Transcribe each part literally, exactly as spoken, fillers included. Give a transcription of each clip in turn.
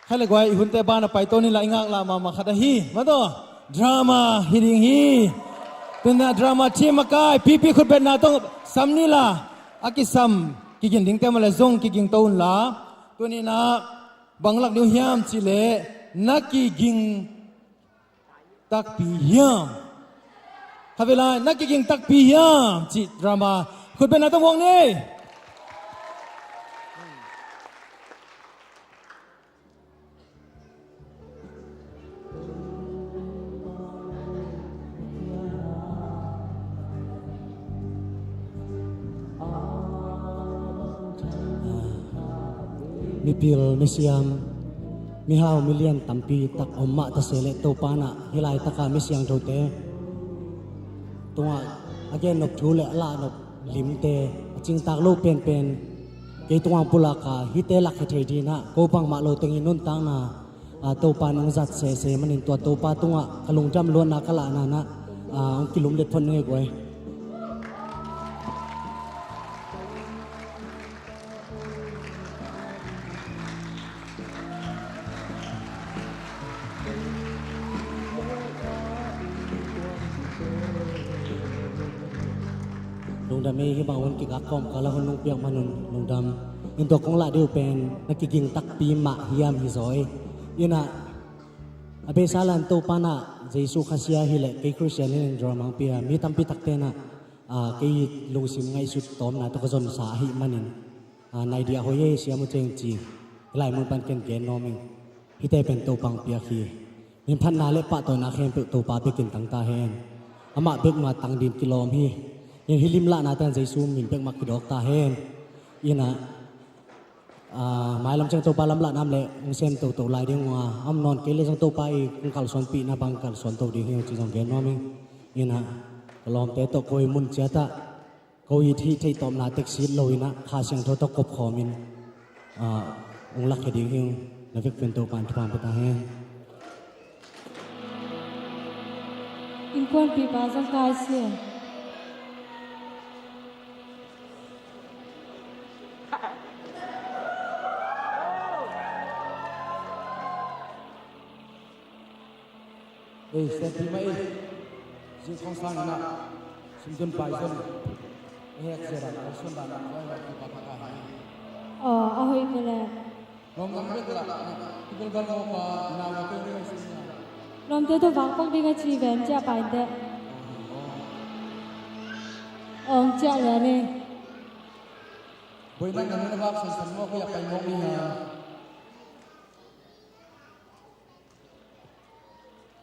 Khaile guai, i hunte bana paito ni la, i ngaklah mahmah khat ahi. Maw taw, drama hi ding hi. Tuna drama team makai pipi khutbetna tawh sam ni la, a kisam kiging dingte mah le zong kigingto un la. Tuninah bang lak ding uh hiam cihleh, na kiging takpi hiam? Khatvei lai, na kiging takpi hiam cih drama khutbetna tawh muang ni. Mipil, misiam, mihau, milian tampi tak om mah ta se leh, Topa in ah hih laitaka mi siangthote tungah a gennop thu le a lahnop limte a cingtak lo penpen kei tungah pulaka, hihte lakkhia thei dinah ko bangmah lo tengin nuntakna, aa, Topa in hong zat sese manin, tua Topa tungah ka lungdam luatna ka lahna nah, aa, hong kilumlet phot ning ei guai. Lungdam ei, hih bang hun kikak kawmkal ah hun hong piak man un lungdam. In tua kong lah ding uh pen, na kiging takpi mah hiam hi zaw ei. Inah a beisa lan Topa in ah Jesu khasia hileh kei Khristian hi ning drama hong pia mi tampi takte nah, aa, kei lungsim ngaihsut tawmna tawh ka zonsa ahih manin, aa, nai dih a hoih ei, siam uh ceng ci, hih lai mun pan ken gen nuam ing. Hihte pen Topa hong piak hi. Minphatna le pahtawina khempeuh Topa pekin tang ta hen. Amah bek mah tang ding kilawm hi. Hih limlahna tan Jesu min bek mah kidawk ta hen. Inah, aa, mailam ciang Topa lamlahna om leh hong sem toto lai ding uh a, a om nawn kei leh zong Topa i hong kalsuanpihna bang kalsuan to ding hi uh ci zong gen nuam ing. Inah ka lawmte tawh ko i mun ciat ah ko it hih theih tawpna tek sit lo inah Kha Siangtho tawh kopkhawm in, aa, hong lakkhia ding hi ung. Na vekpi in Topa in thupha hong pia ta hen. Innkuanpipa zong kai si. Ei, sianpi mah ei. Zing khawng sang inah sumdun pai zon a hek zia dan, a suan dan, a suan dan, a suan dan. Aw, a hoih kei leh. Lawm nang bek lah, i belbal ngawpa nau a peuh ring a sin na. Lawmte tawh vakpak ding a ci ven ciah pai inteh. Aw, hong ciah lian ei. Boina nang na vak sansan mawk hi a pai mawk hi a.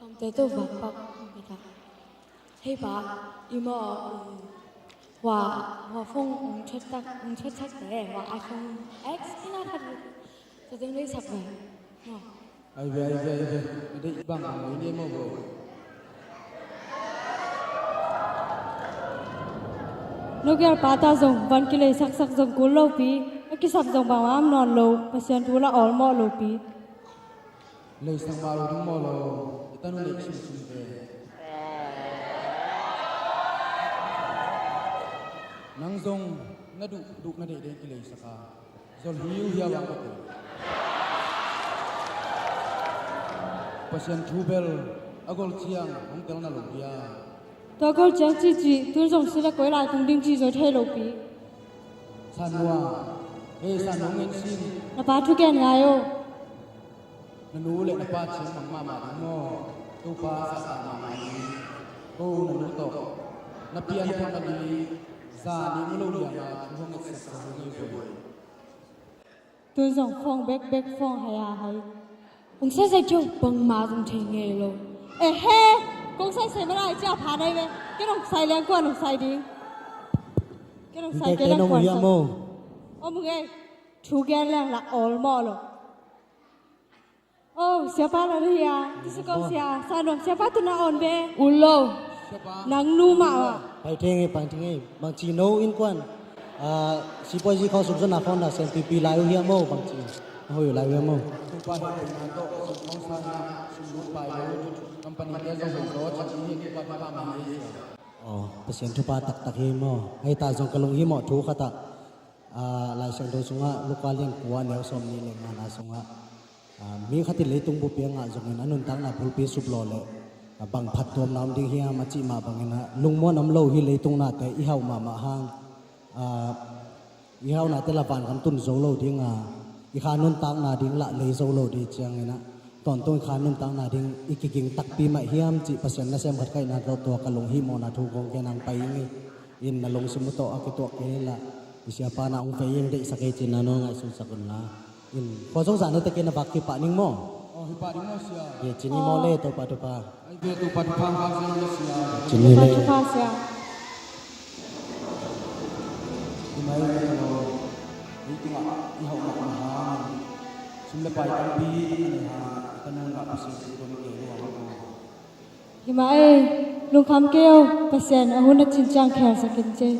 Lawmte tawh vakpak hong pia ta. Hei pa, i maw, um, hua, hua phone hong chat tak, hong chat chat te, hua iPhone X ina khat. Tua teng lei sak ve. Maw. Ai ve, ai ve, ai ve. Na deih bang hong lei ni maw bro. Nokial pa ta zong van kilei saksak zong kul lopi, a kisap zong bangmah om nawn lo, Pasian thu la awlmawh lopi. Leisak mah lo ding maw lo, i tanu neih sumsum ve. Nang zong na duh, duh na deih deih kileisak a, zol hiu hia bang ka tel. Pasian thu bel a gol ciang hong tel na lo hia? Tua gol ciang cihcih tun zong si le koi lai tung ding cih zoi thei lopi. Sanua, hei Sanua ngen sin. Na pa thugen ngai o. Na nu le na pa ciang mang mahmah ding maw? Topa sahsah mahmah ding. Ko na nu tawh na pian phot na ding. Za nih mu lo lianga thu hong etsak sa lo ngei buai. Tun zong phone bekbek phone hai a hai. Kong saisai kio bangmah zong thei ngei lo. Ehe, kong saisai mana i cia pha nai ve. Ken hong sai liang kuan hong sai ding. Ken hong sai kei liang kuan sai. Om ngei. Thu gen liang la awlmawh lo. Oh, siapa la ria. Tusi kong sia. Sanom siapa tu na on be. Ulo. Nang nu mah. Pai thei ngei, pai thei ngei. Bang ci no innkuan. Ah, sipuai zi khawng sumsonna khawng na sem pipi lai uh hiam maw bang ci. A hoih uh lai uh hiam maw. Oh, Pasian thupha taktak hi maw. Hei ta zong ka lunghimawh thu khat ah, ah, Lai Siangtho sungah Luka lian kua neu sawm nih le ngana sungah Ah, mi khat in leitung bup piangah zongin a nuntakna bulpi sup law leh, ah, bang phattuamna om ding hiam a cih mah bangin ah, lungmuan om lo hi leitung nate i hauh mahmah hang. Ah, i hauhnate lah vangam tun zo lo ding a, i kha nuntakna ding lah lei zo lo ding ciangin ah, tawntung i kha nuntakna ding i kiging takpi mah hiam cih Pasian nasem khat ka hihna tawh tua ka lunghimawhna thu kong gen hang pai ing ei. In na lungsim uh tawh a kituak kei lah, i siapa na hong vei in deihsak ei cin na nong ngaihsunsak un la. In khua zong zah ni takin a vak kipah ning maw? Aw, hi pah ding maw, sia? Hi cin hi maw le, Topa, Topa. Ai ve, Topa, Topa, vak sia na, sia. Cin hi le. Topa, Topa, sia. Hi mai le lo. Hi tungah i hauh mahmah hang. Sum le pai tampi a nei hang a, i tanu lah Pasian i dom kei lo a. Hi mah ei, lungkham kei o, Pasian a hun a cin ciang khelsak in cei.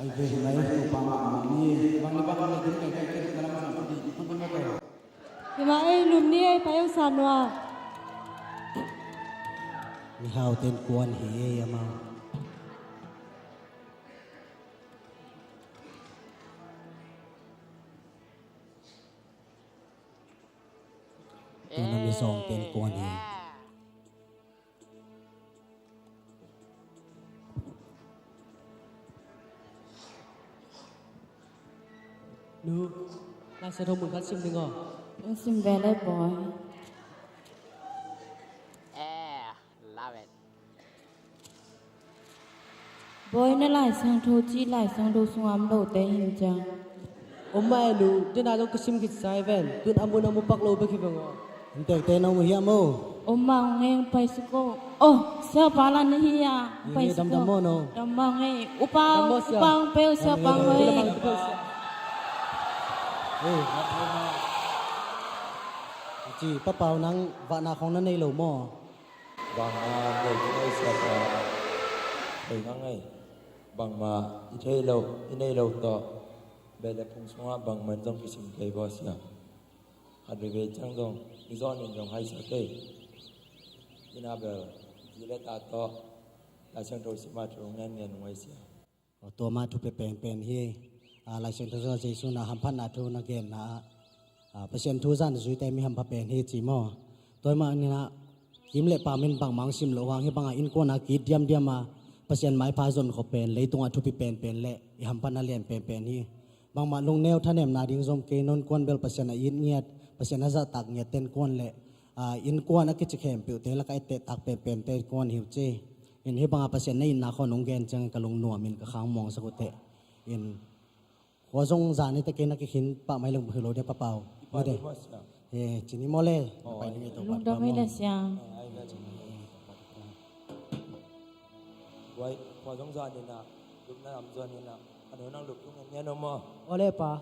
Ai ve, hi mah ei, Topa mahmah ni, bang le bang le ding kai kai kai na lam zang padi, i pun pun mah kai. Hi mah ei, lum ni ei, pai o sa nua. Mihau ten kuan hi ei amau. Tuna mizawng ten kuan hi. Nu, Lai Siangtho mun khat sim ding aw. Sim ve le bawi. Eh, love it. Bawi, na Lai Siangtho cih Lai Siangtho sungah om lote hi ciang. Om mah e nu, dena zong ka sim khit sa hi ven. Tun a mun a mu pak lo bek hi veng aw. Inntekte na om uh hiam aw? Om mah ung ei, pai suk o. Oh, siapa la na hi a. Pai suk o. Damdam maw no? Dam mah ung ei. Upa, upa ung pei o, siapa ung ei. Ci, Papau, nang vahna khong na nei lo maw? Bangmah nei thei ngai, siapa. Thei ngang ei. Bangmah i thei lo, i nei lo tawh beh le phung sungah bangmah in zong kisim kei baw, sia. Khat veivei ciang zong i zawh nin zong haisak ei. Ina bel zi le ta tawh Lai Siangtho sima thu ngen ngen ung ei, sia. Aw, tua mah thupi penpen hi. A, Lai Siangtho sungah Jesu na hamphatna thu na genna ah, a, Pasian thu zan zuite mi hampha pen hi ci maw? Tua mah ni-in ah, kim le pam in bangmah hong sim loh hang, hih bangah innkuan a ki-it diamdiam a, Pasian maipha zon khop pen leitungah thupi penpen le i hamphatna lian penpen hi. Bangmah lungneu thanemna ding zom kei, na innkuan bel Pasian a it ngiat, Pasian a zahtak ngiat ten kuan le, a, innkuan a kici khempeuhte lakah etteh tak penpente kuan hi uh ci. In hih bangah Pasian na itna khawng hong gen ciangin ka lungnuam in ka khang muangsak uh teh. In khua zong zan hi teh, kei na kikhin pah mai leng hi lo dia, Papau. Mate. He, cin hi maw le. Lungdam hi le, sia. Khua zong zan hi na, lupna lam zan hi na, a nu nang lup tung en ngen aw maw. Aw le, Pa.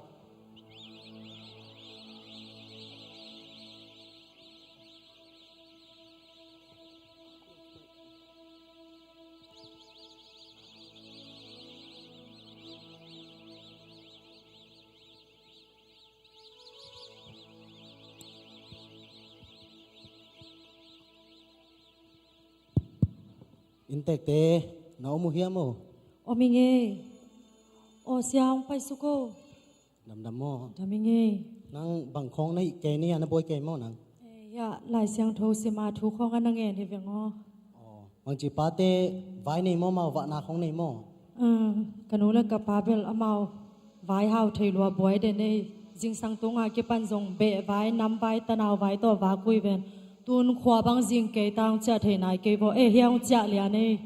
Inntekte, na om uh hiam aw? Om ing ei. Aw, sia, hong pai suk o. Damdam maw? Dam ing ei. Nang bang khawng na hih kei ni a, na buai kei maw nang? Eh, ya, Lai Siangtho sima thu khawng a na ngen hi veng aw. Aw, bangci pate vai nei maw, amau vahna khawng nei maw? Eh, ka nu le ka pa bel amau vai hau thei lua buai den ei. Zingsang tunga kipan zong beh vai, nam vai, tanau vai tawh vak uh hi ven. Tun khua bang zing kei ta, hong ciah thei nai kei baw. Eh, hia hong ciah lian ei.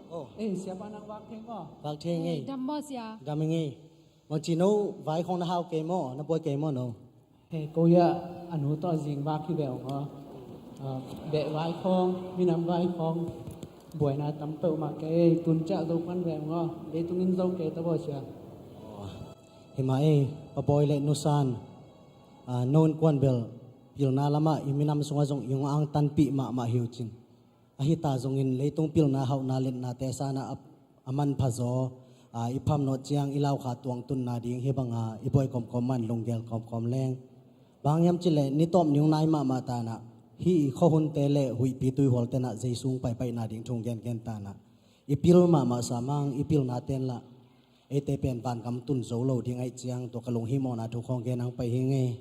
Aw. Eh, siapa nang vak thei maw? Vak thei ing ei. Dam maw, sia? Dam ing ei. Bangci no vai khawng na hau kei maw, na buai kei maw no? He, ko hiah a nu tawh zing vak hi ve ung aw. Ah, beh vai khawng, minam vai khawng, buaina tam peuhmah kei, tun ciah zo pan ve ung aw. Leitung in zo kei ta baw, sia. Aw. Hi mah ei, Pa Bawi le Nu San, ah, no innkuan bel pilna lamah i minam sungah zong i hong angtanpih mahmah hi uh cin. Ahi ta zongin leitung pilna hauhna letnate sanah a, a manpha zaw, a, i pham nawh ciang i laukha tuangtunna ding hih banga i buai kawmkawm man lunggel kawmkawm leng. Bang hiam cih leh ni tawp ni hong nai mahmah tanah hih i khuahunte le huihpi tuihual tenah Jesu hong paipaihna ding thu hong gengen tanah i pil mahmah sa mang, i pilna ten lah eite pen vangam tun zo lo ding ahih ciang tua ka lunghimawhna thu khawng gen hang pai hi ing ei.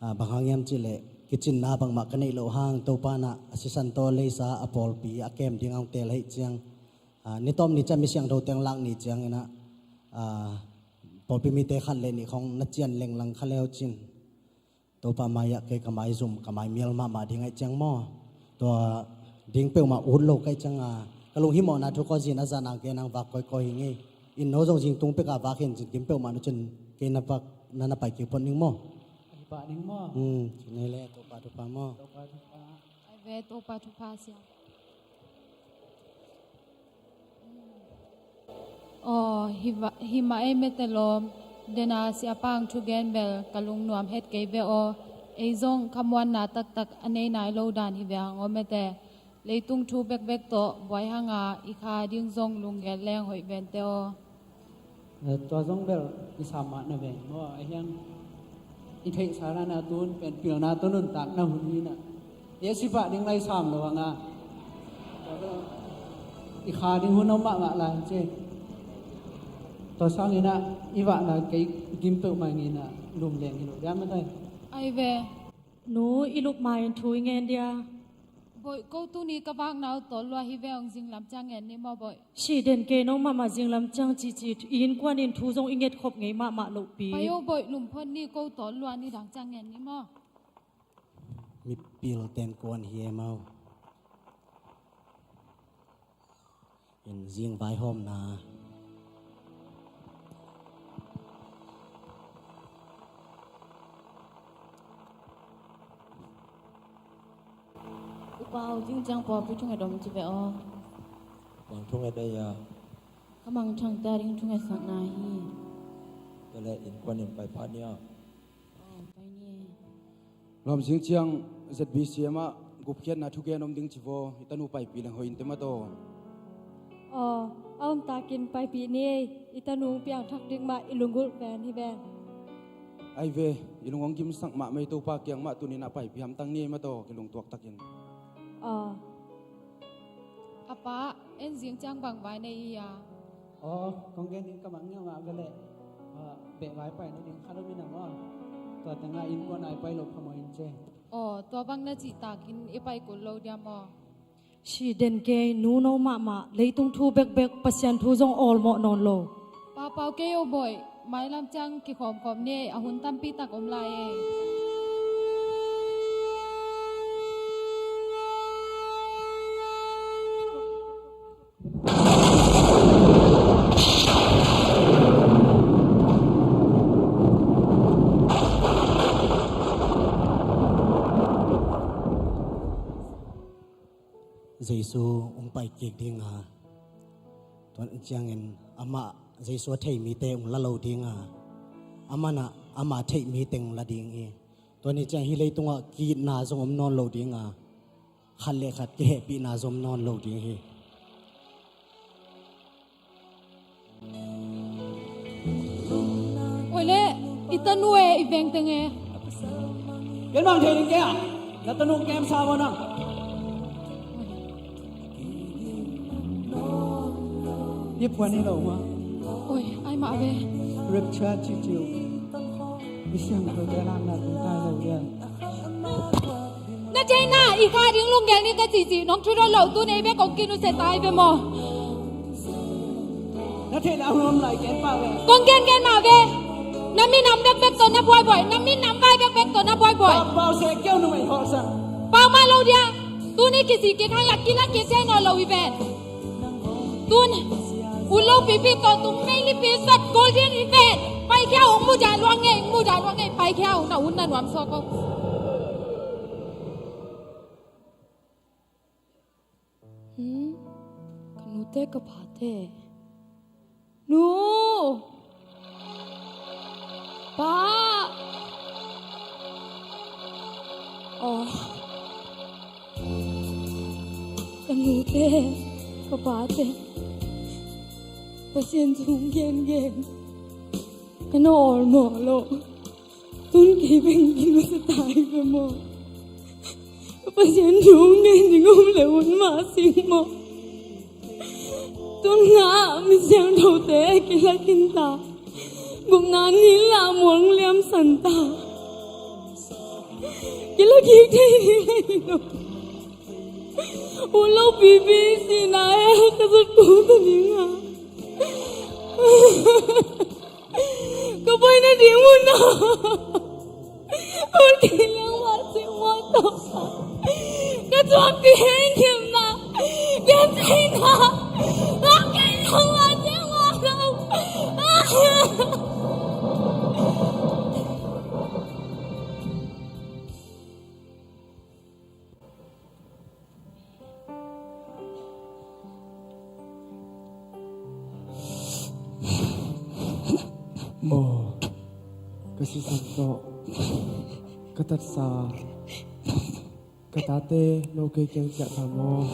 Ah, bang hang hiam cih leh kicinna bangmah ka neih loh hang Topa in ah a sisan tawh leisa a pawlpi a kem ding a hong teel ahih ciang, ah, ni tawm ni ciang mi siangtho teng lak ni ciangin ah, ah, pawlpi mite khat le nih khawng na cian lenglang kha le uh cin, Topa mai-ah kei ka maizum, ka maimial mahmah ding ahih ciang maw, tua ding peuhmah ut lo ka hih ciang a, ka lunghimawhna thu kawzin a zan ang kei nang vak kawikawi hi ngei. In no zong zingtung pek a vak hi in cin kim peuhmah nu cin kei na vak na na pai kik phot ning maw? Hi pah ning maw? Hmm, cin ei le Topa thupha maw? Topa thupha. Ai ve, Topa thupha sia. Aw, hi va-, hi mah ei mete lawm, dena siapa hong thugen bel ka lungnuam het kei ve aw. Ei zong khamuanna taktak a nei nai lo dan hi ve hang aw mete. Leitung thu bekbek tawh buai hanga i kha ding zong lunggel leng hoih vente aw. Eh, tua zong bel i sam mah na ven maw, a hiang i theihsa na na tun pen pilna tawh nuntakna hun hi na. Ei sipah ding lai sam lo hanga i kha ding hun om mahmah lai ci. Tua sangin ah i vahna kei kim peuhmah ngin ah lum leng hi lo diam a tai. Ai ve. Nu, i lup ma-in thu i ngen dia. Boih, ko tuni ka vakna uh tawlua hi ve, hong zinglam ciang ngen ni maw boih? Sih den kei, no mahmah zinglam ciang cici i innkuan in thu zong i ngetkhop ngei mahmah lohpi. Pai o boih, lum phot ni, ko tawlua ni dang ciang ngen ni maw? Mipil ten kuan hi e mau. In zing vaihawmna. Upa aw, zing ciang pawlpi thunget om ci ve aw. Bang thunget ei a? Ka mangthang ta ding thungetsakna hi. Tua leh innkuan in pai pah ni aw. Aw, pai ni. Lawm, zing ciang Z B C M ah gupkhiatna thugen om ding ci vaw, i tanu paipih leng hoih in te mataw. Aw, a om takin paipih ni ei, i tanu piangthak ding mah i lunggulh pen hi ven. Ai ve, i lung hong gimsak mahmah ei, Topa kiang mah tuni-in ah paipih hamtang ni ei mataw, kilungtuak takin. Aw. A pa, en zing ciang bang vai nei i a? Aw, kong gen ding ka mangngilh mah ve leh, ah, beh vai pai nading khat om in a maw. Tua tengah innkuan a i pai loh phamawh in ce. Aw, tua bang na cih takin i pai kul lo dia maw? Sih den kei, nu no mahmah, leitung thu bekbek, Pasian thu zong awlmawh nawn lo. Papau kei o boih, mailam ciang kikhawmkhawm ni ei, a hun tampi tak om lai ei. Jesu hong pai kik ding a, tua ciangin amah Jesu a thei mite hong la lo ding a, amah in ah ama theih mi teng la ding hi. Tua ni ciang hih leitungah ki-itna zong om nawn lo ding a, khat le khat kihehpihna zong om nawn lo ding hi. Oi le, i tanu e, i veng teng e. Ken bang thei ding kei a, na tanu kem sa bo nang. Hi puan hi lo ma. Oi, ai mah ve. Rapture ci ciu. I siang ko te lang na tung tai lo ya. Na theihna, i kha ding lunggel ni ka cihcih nong thudon lo, tun ei bek kong kinusia tai ve maw? Na theihna hun om lai gen pah ve. Kong gen gen mah ve. Na minam bekbek tawh na buaibuai, na minam vai bekbek tawh na buaibuai. Pau, pau se keu numei hawh sang. Pau mah lo dia. Tuni kisih kik hang la kila kik thei nawn lo hi ven. Tun, un lo pipi tawh tung meili pi sat golden event. Paikhia ung, mudah luang ngei, mudah luang ngei, paikhia ung, na un na nuam sawk ung. Hmm? Ka nute ka pate. Nu! Pa! Aw. Ka nute, ka pate. Pasian thu gengen. Ka na awlmawh lo. Tun kei beng kinusia tai ve maw? Pasian thu ngen ding om le un mah sing maw? Tun ngah mi siangthote kilak in ta. Gupna ni la muang liamsan ta. Kilakik thei ding ahi lo. Ut lo pipi sihna e, ka zat kul ta ding a. Ka pai nading mun a. Ut kei leng mah sing mah tawh. Ka tuak ding heng khem na. Gen thei na. Ut kei leng mah sing mah tawh. Maw, ka sisan tawh ka tatsa, ka tate no kei kiang ciah ta maw?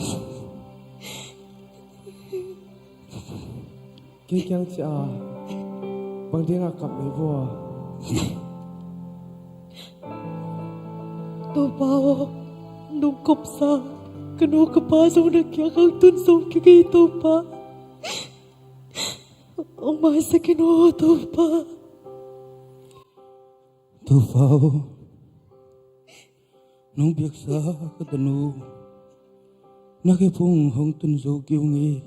Kei kiang ciah a, bang dingah kap mei vua? Topa aw, nong kopsa ka nu ka pa zong na kiang hong tun zo kei, Topa. Hong maisak in aw, Topa. Topa aw, nong piaksa ka tanu na khephung hong tun zo kei ung e,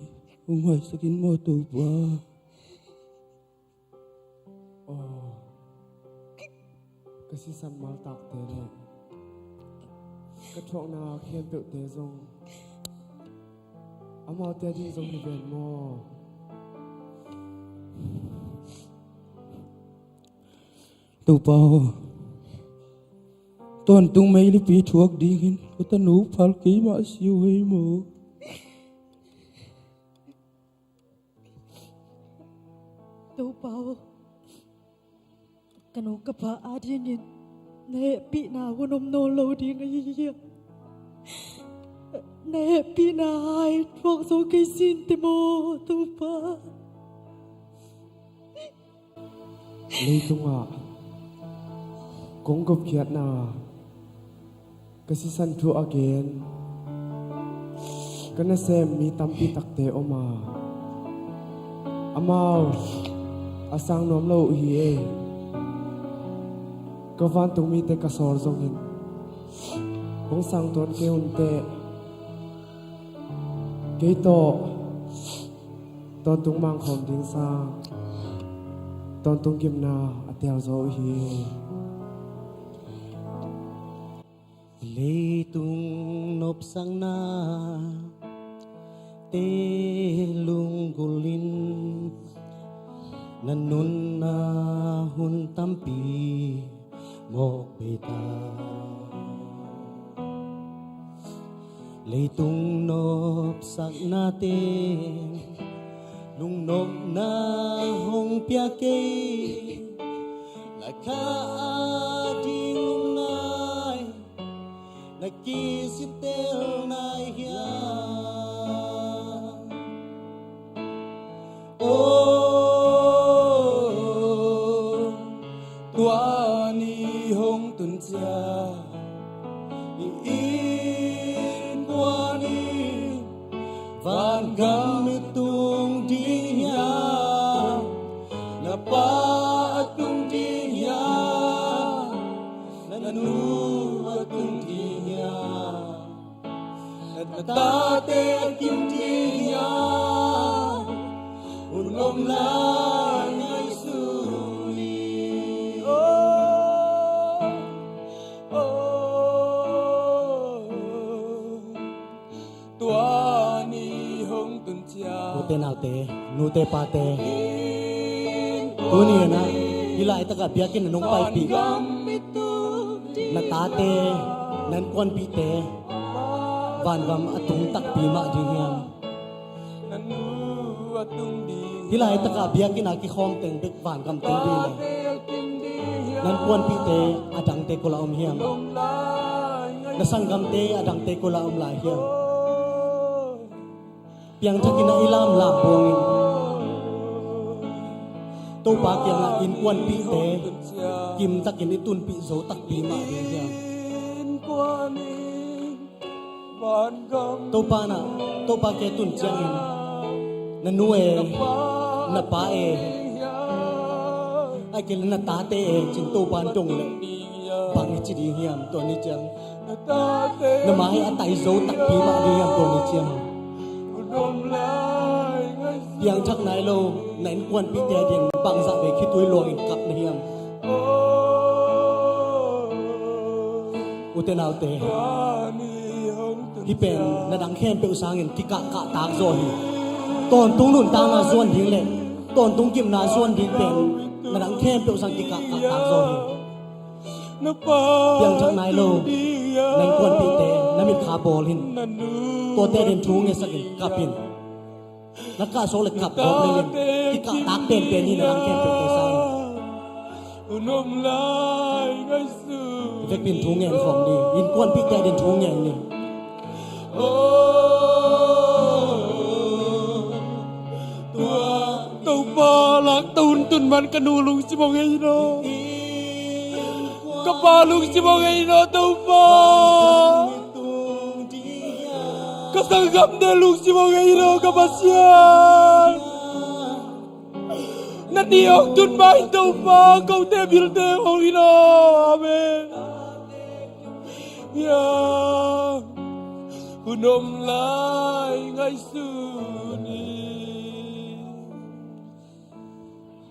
hong maisak in maw, Topa. Aw, ka sisan maltakte le ka thuakna khempeuhte zong amaute ading zong hi ven maw? Topa aw, tawntung meilipi thuak dingin ka tanu phal keimah si uh ei maw? Topa aw, ka nu ka pa adingin na hehpihna hun om nawn lo ding ahi hiam? Na hehpihna hai thuak zo kei sin te maw, Topa. Leitungah kong gupkhiatna ka sisan thu a gen ka nasem mi tampi takte om a, amau a sang nuam lo uh hi e. Ka vantung mite ka sawl zongin kong sang tuan kei un teh, kei tawh tawntung mangkhawm ding sang tawntung gimna a tel zaw uh hi. Leitung nopsakna te lunggulhin na nunna hun tampi mawk bei ta. Leitung nopsaknate lungnopna hong pia kei, na kha a ding um nai, na kisittel nai hiam? Oh, tua ni hong tun ciang i innkuan in vangam i tung ding hiam? Na pa a tung ding hiam? Na nu a tung ding hiam? Na tate a kim ding hiam? Hun om lai ngaihsun ni. Oh, oh, tua ni hong tun ciang. Ute naute, nute pate, tuni in ah hih laitakah biakinn ah nong paipih na tate, na innkuanpihte vangam a tung takpi mah ding hiam? Hih laitakah biakinn ah kikhawm teng bek vangam tung ding hiam? Na innkuanpihte a dangte kua lah om hiam? Na sanggamte a dangte kua lah om lai hiam? Piangthakin a i lamlam buangin Topa kiangah innkuanpihte kimtakin i tunpih zo takpi mah ding hiam? Topa in ah, Topa kiang tun ciangin na nu e, na pa e, ahih kei leh na tate e ci-in Topa in dong leh bang i ci ding hiam tua ni ciang? Na mai a tai zo takpi mah ding hiam tua ni ciang? Piangthak nai lo na innkuanpihte ading bangzah vei khitui luangin kap na hiam? Ute naute, hih pen na dang khempeuh sangin kikahkahtak zaw hi. Tawntung nuntakna zuan ding le tawntung gimna zuan ding pen na dang khempeuh sang kikahkahtak zaw hi. Piangthak nai lo na innkuanpihte na mitkha bawl in, tuate ading thu ngetsak in kap in. Na kah suak le kap gawp le lian, kikahtak penpen hi na dang khempeuhte sangin. Vekpi in thu ngen khawm ni, innkuanpihte ading thu ngen ni. Topa, lakto hun tun man ka nu lungsim aw ngei lo. Ka pa lungsim aw ngei lo Topa. Ka sanggamte lungsim aw ngei lo ka Pasian. Na ni hong tun mai Topa, kote bilte hong hi lo. Amen. Ya, hun om lai ngaihsun ni.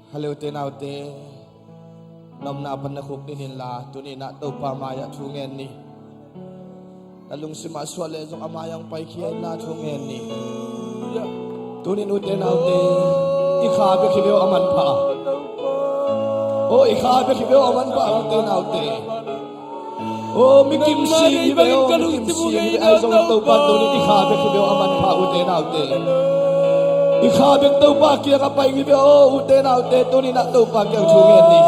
Hale ute naute, na omna pan na khuk nin inla, tuni in ah Topa mai-ah thu ngen ni. Na lungsim ah suah leh zong a mai-ah hong paikhia inla thu ngen ni. Tuni in ute naute, i kha bek hi ve aw a manpha. Aw, i kha bek hi ve aw a manpha ute naute. Aw, mi kimsing hi ve aw, mi kimsing hi ve aw, ahi zong Topa tuni in i kha bek hi ve aw a manpha ute naute. I kha bek Topa kiangah pai hi ve aw ute naute, tuni in ah Topa kiang thu ngen ni.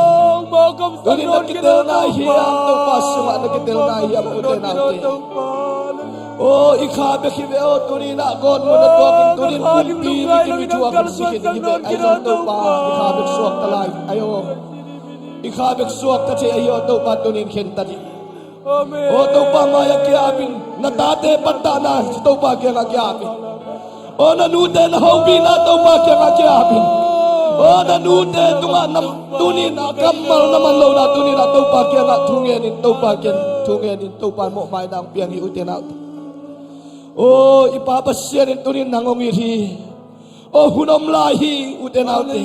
Tuni in na kitelna hiam, Topa sungah na kitelna hiam ute naute. Aw, i kha bek hi ve aw, tuni in ah gawtmun a tuakin tuni in pumpi mi kim hi thu a kham sikin hi ve, ahi zong Topa i kha bek suakta lai ahi aw. I kha bek suakta thei ahi aw Topa tuni in khentat hi. Aw Topa mai-ah ki-ap in, na tate pattahna Topa kiangah ki-ap in. Aw na nute na hopihna Topa kiangah ki-ap in. Aw na nute tungah na tuni in ah kammal na man lohna tuni in ah Topa kiangah thu ngen in, Topa kiang thu ngen in, Topa in mawhmaina hong piang hi ute naute. Aw i Pa Pasian in tuni in nang hong it hi. Aw hun om lai hi ute naute.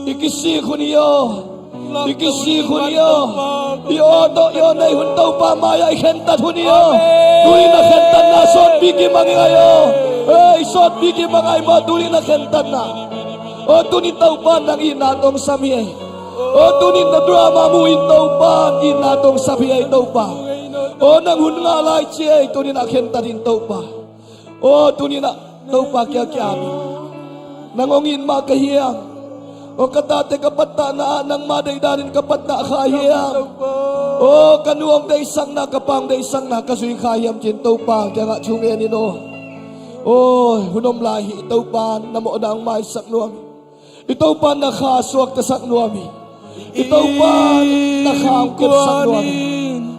I kisik hun hi aw. I kisik hun hi aw. I aw tawh i aw nei hun Topa mai-ah i khentat hun hi aw. Tuni in na khentatna sawtpi kimang hi ngai aw. Ei sawtpi kimang ngai maw tuni in na khentatna. Aw tuni in Topa nang itna tawh hong sam hi. Aw tuni in na drama mu in Topa itna tawh hong sam hi Topa. Aw nang hun ngah lai ci ei tuni in na khentat in Topa. Aw tuni in ah Topa kiang ki-ap in. Nang hong it mah ka hiam. Aw ka tate ka pattahna ah nangmah deihdan in ka pattah kha hiam. Aw ka nu hong deihsakna ka pa hong deihsakna ka zui kha hiam ci-in Topa kiangah thu ngen in aw. Aw hun om lai hi. I Topa na mawhna hong maisak nuam hi. I Topa na kha suaktasak nuam hi. I Topa na kha hong kepsak nuam hi.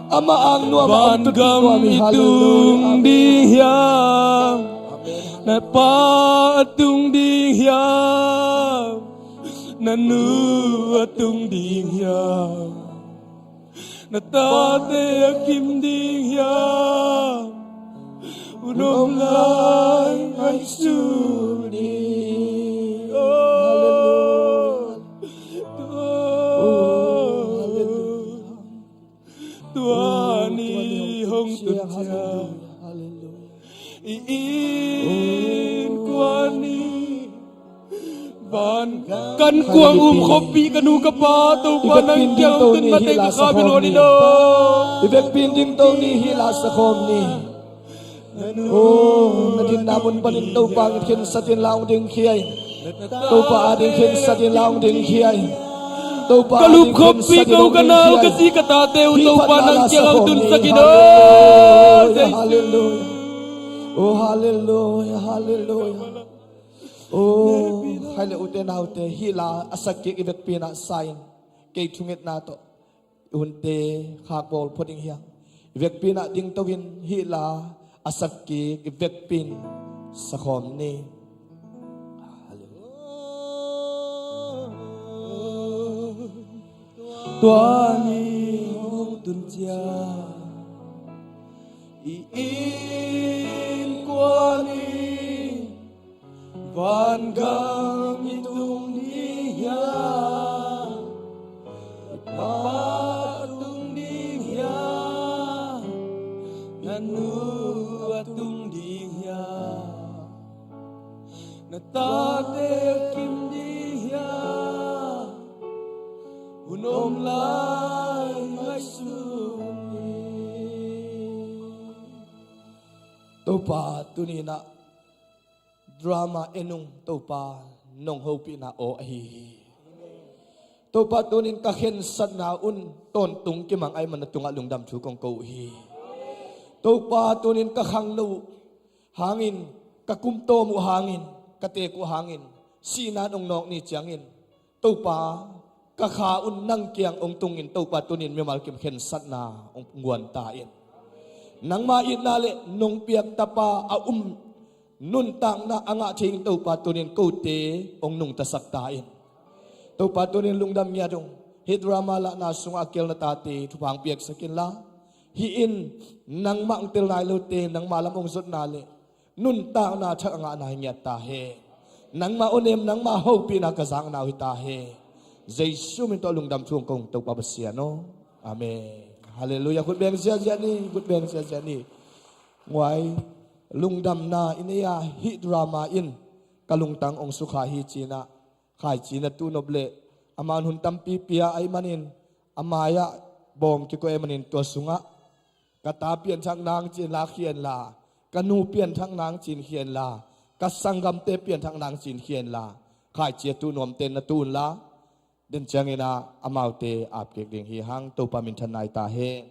Amah ang nuam ah hong tutpih nuam hi. Halleluiah. Amen. Amen. Na pa a tung ding hiam? Na nu a tung ding hiam? Na tate a kim ding hiam? Hun om lai ngaihsun ni. Oh, hallelujah. Oh, hallelujah. Tua ni hong tun ciang, hallelujah, hallelujah. I innkuan ni van kan kuang um khawmpih ka nu ka pa Topa nang kiang hong tun mate ka kha bel aw ni no. I vekpi in dingto ni hih la sakhawm ni. Oh, na dinna mun panin Topa hong khensat in la hong dingkhia in. Topa ading khensat in la hong dingkhia in. Topa ading khensat in la hong dingkhia in. Ka lup khawmpih ko ka nau ka zi ka tate uh Topa nang kiang hong tunsak in aw. Hallelujah, hallelujah. Oh, hallelujah, hallelujah. Oh, khai le ute naute, hih la a sak kik i vekpi in ah sa in, kei thungetna tawh i hunte khakbawl phot ding hi hang. I vekpi in ah dingto in hih la a sak kik i vekpi in sakhawm ni. Hallelujah. Tua ni hong Tun cia i innkuan in vangam i tung ding hiam? Pa a tung ding hiam? Na nu a tung ding hiam? Na tate a kim ding hiam? Hun om lai ngaihsun ni. Topa, tuni-in ah drama en ung. Topa, nong hopihna aw ahi hi. Topa, tuni-in ka khensatna un tawntung kimang ahih manin na tungah lungdam thu kong ko uh hi. Topa, tuni-in ka khangno uh hangin, ka kumtawm uh hangin, ka teek uh hangin, sihna in hong nawk ni ciangin, Topa, ka kha un nang kiang hong tungin, Topa, tuni-in mimal kim khensatna hong guan ta in. Nangma itna le nong piak Tapa a um nuntakna a ngah thei ding, Topa, tuni-in kote hong nungtasak ta in. Topa, tuni-in lungdam ngiat ung. Hih drama lahna sungah a kihel na tate thupha hong piaksak inla, hih in nangmah hong tel nai lote nangma lam hong zotna le nuntakna thak a ngahna hi ngiat ta hen. Nangma onem, nangma hopihna ka zakna uh hi ta hen. Jesu min tawh lungdam thu hong ko ung, Topa Pasian aw. Amen. Halleluiah. Khut beng ziahziah ni, khut beng ziahziah ni. Nguai, lungdamna i nei a, hih drama in ka lungtang hong sukha hi ci-in ah khaici na tuh nop leh, amah in hun tampi pia ahih manin, a mai-ah bawm kikuah ahih manin, tua sungah ka ta pianthak nang ci-in la khia inla, ka nu pianthak nang ci-in khia inla, ka sanggamte pianthak nang ci-in khia inla, khaici a tuh nuamte in na tuh unla, den ciangin ah amaute ap kik ding hi hang. Topa minthan nai ta hen.